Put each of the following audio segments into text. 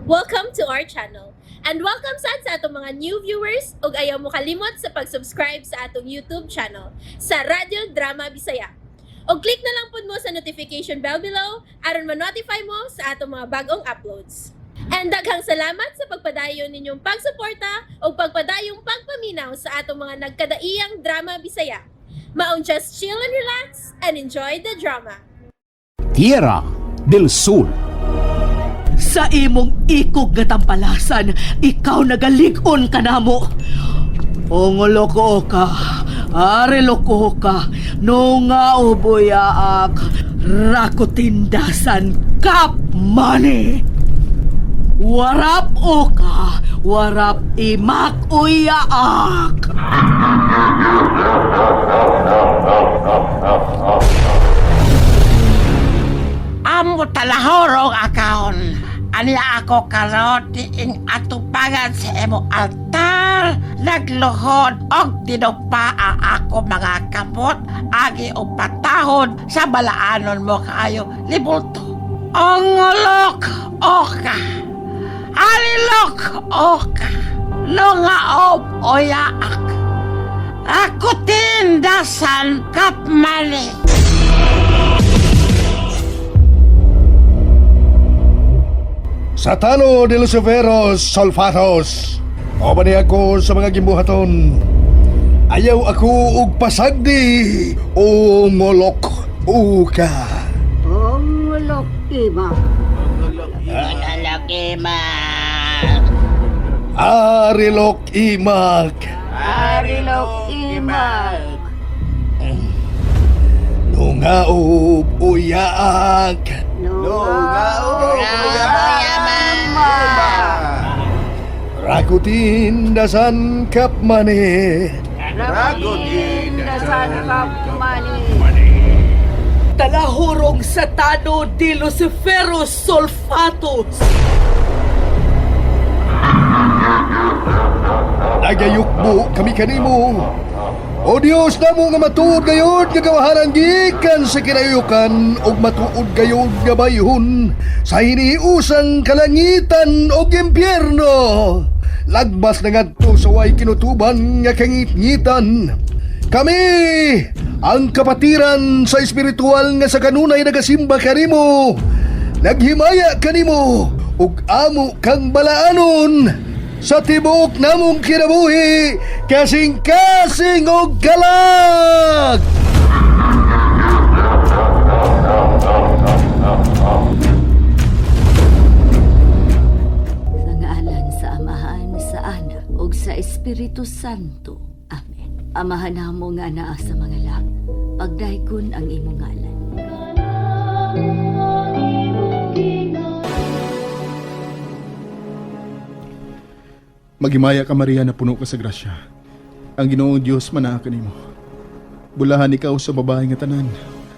Welcome to our channel. And welcome sad sa atong mga new viewers ug ayaw mo kalimot sa pag-subscribe sa atong YouTube channel sa Radyo Drama Bisaya. Og click na lang pud mo sa notification bell below aron ma-notify mo sa atong mga bagong uploads. And daghang salamat sa pagpadayon ninyong pagsuporta ug pagpadayong pagpaminaw sa atong mga nagkadaiyang drama Bisaya. Maong just chill and relax and enjoy the drama. Tierra del Sol. Sa imong ikog nga tampalasan, ikaw nagalig-on kanamo. Ongoloko ka, ariloko ka, nunga ubuyaak, rakutindasan kap mani. Warap o ka, warap imak uyaak. Amo talahorong akaon. Aniya ako karon ing atubangan sa imo altar. Nagluhod og tinupa ang ako mga kamot agi og patahod sa balaanon mo kaayo libulto. Ongolok oka. Alilok oka. Nungaob oyaak. Ako tindasan kapmali. Satano de Luciferos Solfatos. O ba niya ako sa mga gimbuhaton? Ayaw ako og pasagdi o ngolok uka. Ongolok ima. Arilok imak. Arilok imak. Nungaob uyaak. Rakutin dasan kapmane. Ragutin dasan kapmani. Talahurong satano di Luciferos Solfatos. Nagayukbo kami kanimo. O Dios namo nga matuod gayud nga gawahanan gikan sa kinayukan ug matuod gayud nga bayhon sa hiniusang kalangitan ug impyerno. Lagbas na ngadto sa way kinutuban nga kangitngitan. Kami ang kapatiran sa espiritual nga sa kanunay nagasimba kanimo. Naghimaya kanimo ug amo kang balaanon sa tibuok namong kinabuhi kasing-kasing og galag. Sa ngalan sa Amahan, sa Anak, ug sa Espiritu Santo. Amen. Amahan namo nga naa sa mga langit, pagdaykon ang imong ngalan. Maghimaya ka Maria na puno ka sa grasya. Ang Ginoong Dios manaa kanimo. Bulahan ikaw sa babae nga tanan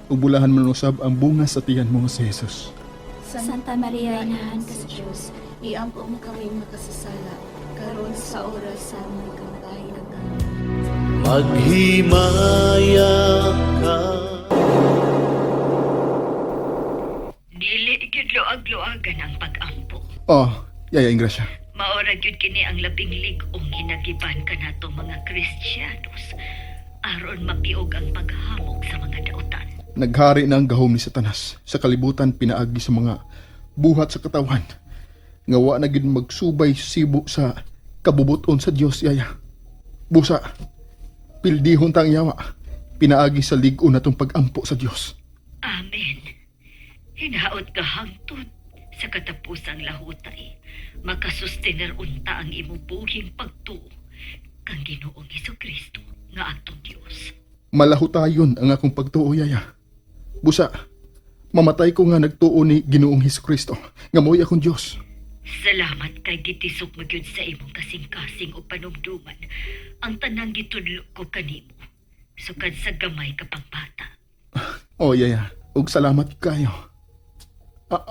ug bulahan man usab ang bunga sa tiyan mo nga si Jesus. Santa Maria, Inahan ka sa Diyos, iampo mo kaming makasasala, karon sa oras sa among kamatayon. Amen. Maghimaya ka. Dili gyud luag-luagan ang pag-ampo. Oh, yaya ang grasya. Maora gyud kini ang labing lig-ong hinagiban kanato mga Kristiyanos aron mapiog ang paghamok sa mga dautan. Naghari na ang gahom ni Satanas sa kalibutan pinaagi sa mga buhat sa katawan. Nga wa na gid magsubay sibo sa kabubuton sa Dios yaya. Busa, pildihon ta ang yawa pinaagi sa lig-on natong pag-ampo sa Dios. Amen. Hinaot ka hangtod sa katapusang lahutay. Makasustener unta ang imong buhing pagtuo kang Ginoong Hesukristo nga atong Dios. Malahutayon ang akong pagtuo, yaya. Busa, mamatay ko nga nagtuo ni Ginoong Hesukristo, nga mo'y akong Dios. Salamat kay gitisok mo gyud sa imong kasing-kasing o panumduman ang tanang gitudlo ko kanimo. Sukad sa gamay ka pang bata. Oh, yaya, ug salamat kayo.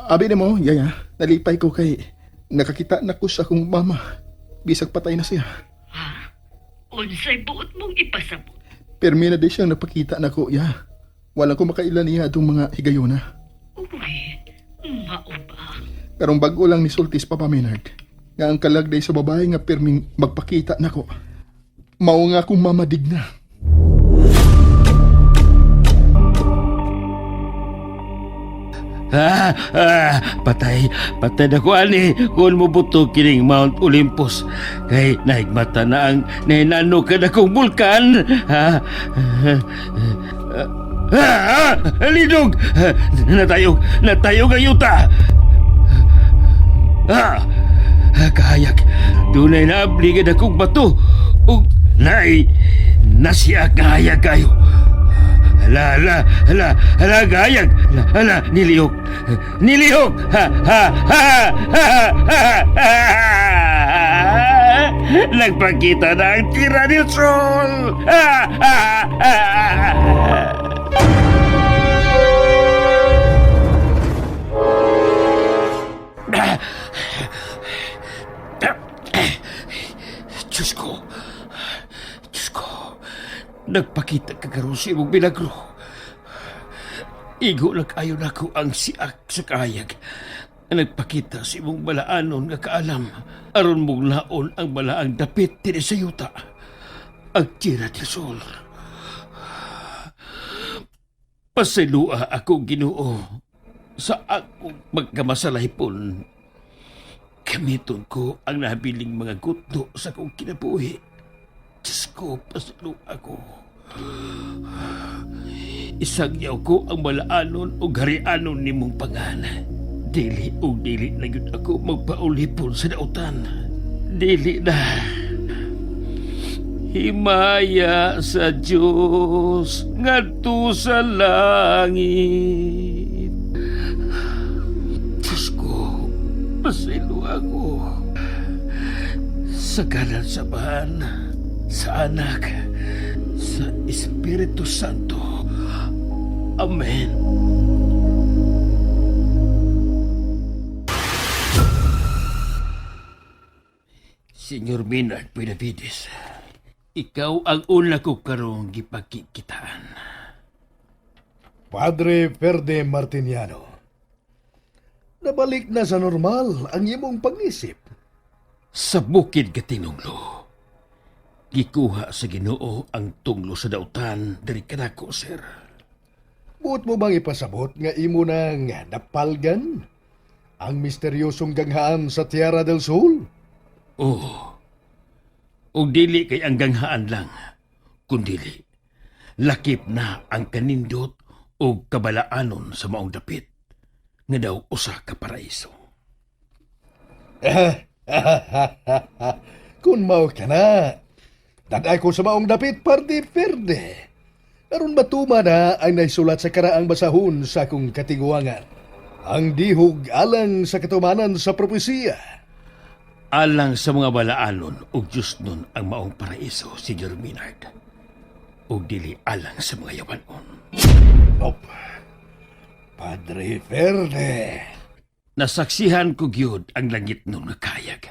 Abi nimo, yaya, nalipay ko kay nakakita na ko sa akong mama. Bisag patay na siya. Ha? Unsay buot mong ipasabot? Permi na di siyang napakita na ko, ya. Walang ko makaila niya atong mga higayona. Uy, mao ba? Karong bag-o lang ni Sultis Papa Maynard nga ang kalagday sa babae nga pirming magpakita nako. Mao nga akong mama Digna. Ah, ah, patay, patay na ko ani kung mubuto kining Mount Olympus. Kay nahigmata na ang nahinano ka na kong bulkan. Ha? Ah, ah, linog! Natayog, natayog ang yuta! Ah, kahayag, dunay naabligad akong bato. Ug nay, nasiya kahayag kayo. Hala, hala, hala, hala, gayag. Hala, hala, nilihok. Nilihok! Ha, ha, ha, ha, ha, ha, ha. Nagpakita na ang tira ni Sol! Ha, ha, ha, ha. Diyos ko! Diyos ko! Nagpakita ka karon sa imong milagro. Igo na kayo nako ang siak sa kaayag. Nagpakita sa imong balaanon nga kaalam. Aron mong naon ang balaang dapit dinhi sa yuta. Ang tira del sol. Pasilua ako Ginoo sa akong magkamasalahipon. Gamiton ko ang nabiling mga gutno sa akong kinabuhi. Diyos ko, pasalo ako. Isagyaw ko ang malaanon o harianon nimong pangan. Dili o dili na yun ako magpaulipon sa dautan. Dili na. Himaya sa Diyos ngadto sa langit. Diyos ko, pasaylo ako. Sa galan sa bahan, sa anak, sa Espiritu Santo. Amen. Senyor Maynard Benavides, ikaw ang una ko karong gipakikitaan. Padre Ferde Martiniano, nabalik na sa normal ang imong pag-isip. Sa bukid ka tinunglo. Gikuha sa Ginoo ang tunglo sa dautan diri kanako, sir. Buot mo bang ipasabot nga imo nang napalgan ang misteryosong ganghaan sa Tierra del Sol? Oh. Og dili kay ang ganghaan lang, kundili lakip na ang kanindot og kabalaanon sa maong dapit nga daw usa ka paraiso. Kung mao ka na, daday ko sa maong dapit pardi perde. Aron matuma na ang naisulat sa karaang basahon sa akong katiguangan. Ang dihog alang sa katumanan sa propesiya. Alang sa mga balaanon og Diyos nun ang maong paraiso, Senyor Minard. Og dili alang sa mga yawanon. Op. Padre Verde. Nasaksihan ko gyud ang langit nun nga kayag.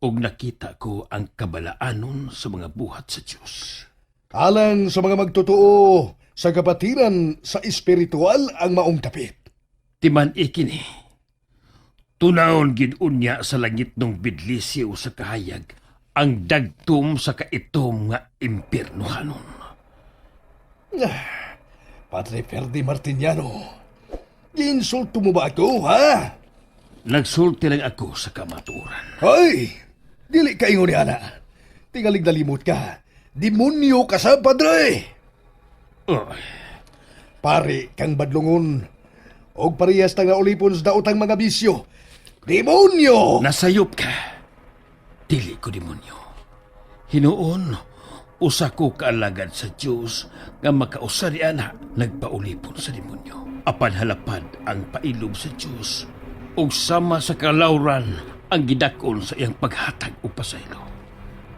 Og nakita ko ang kabalaanon sa mga buhat sa Diyos. Alang sa mga magtotoo sa kapatiran sa espiritual ang maong dapit. Timan ikini. Tunawon gid unya sa langit nung bidlisiw sa kahayag ang dagtom sa kaitom nga impiernohanon. Padre Ferdi Martiniano, giinsulto mo ba ako, ha? Nagsulti lang ako sa kamatuoran. Hoy! Dili ka ingon ni ana. Tingalig nalimot ka. Demonyo ka sa padre! Oy, Pare kang badlungon. Og parehas tang naulipon sa daotang mga bisyo. Demonyo! Nasayop ka. Dili ko demonyo. Hinuon, usa ko kaalagad sa Dios nga makausa ni ana nagpaulipon sa demonyo. Apan halapad ang pailob sa Dios ug sama sa kalawran ang gidakon sa iyang paghatag og pasaylo.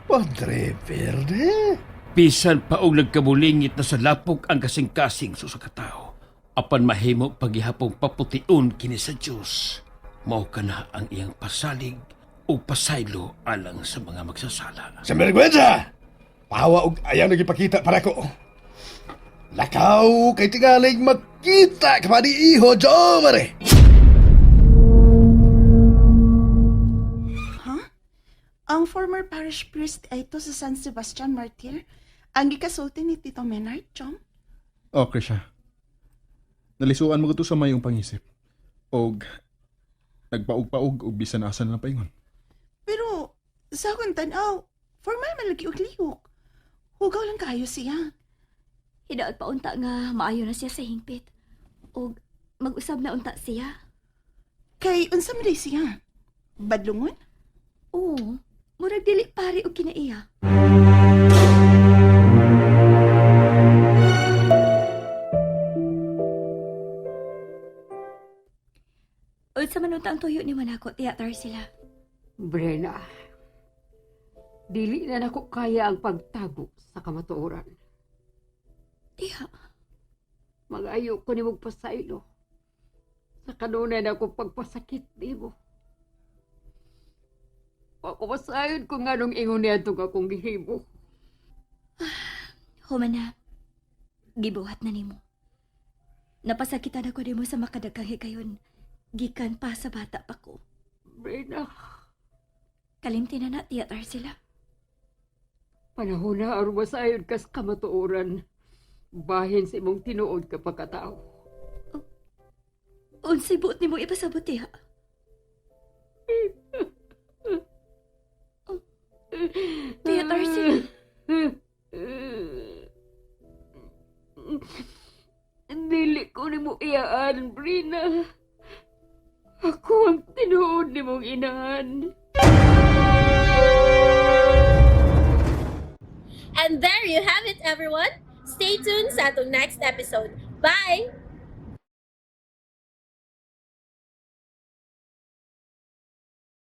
Padre Verde? Bisan pa og nagkabulingit na sa lapok ang kasing-kasing sa usa ka tawo. Apan mahimo paghihapong papution kini sa Dios. Mao kana ang iyang pasalig o pasaylo alang sa mga magsasala. Sa vergüenza! Pawa og ayaw nagipakita para ko. Lakaw kay tingalig magkita ka pa ni iho, Jomare! former parish priest ay to sa San Sebastian Martyr? Ang gikasulti ni Tito Menard, Chong? Oh, Krisha. Nalisuan mo ko to sa mayong pangisip. Og nagpaug-paug og bisan asa na lang paingon. Pero sa akong tanaw, formal man lagi og lihok. Hugaw lang kayo siya. Hidaot pa unta nga maayo na siya sa hingpit. Og mag-usab na unta siya. Kay unsa man day siya? Badlungon? Oo, murag dili pare og kinaiya. Unsa man unta ang tuyo ni Manako, theater sila. Brena, dili na nako kaya ang pagtago sa kamatuoran. Tiya, Magayo ko nimong pasaylo. Sa kanunay na akong pagpasakit nimo. Wa ko masayon kung anong ingon niadtong akong gihimo. Human na. Gibuhat na nimo. Napasakitan ako nimo sa makadaghang higayon. Gikan pa sa bata pa ko. Brena, Kalimti na na, theater sila. panahon na aron masayon ka sa kamatuoran. Bahin sa imong tinuod ka pagkatao. Unsay buot nimo ipasabot tiya? Oh, Tia Tarsila. Dili ko nimo iyaan, Brina. Ako ang tinuod nimong inahan. And there you have it, everyone. Stay tuned sa atong next episode. Bye!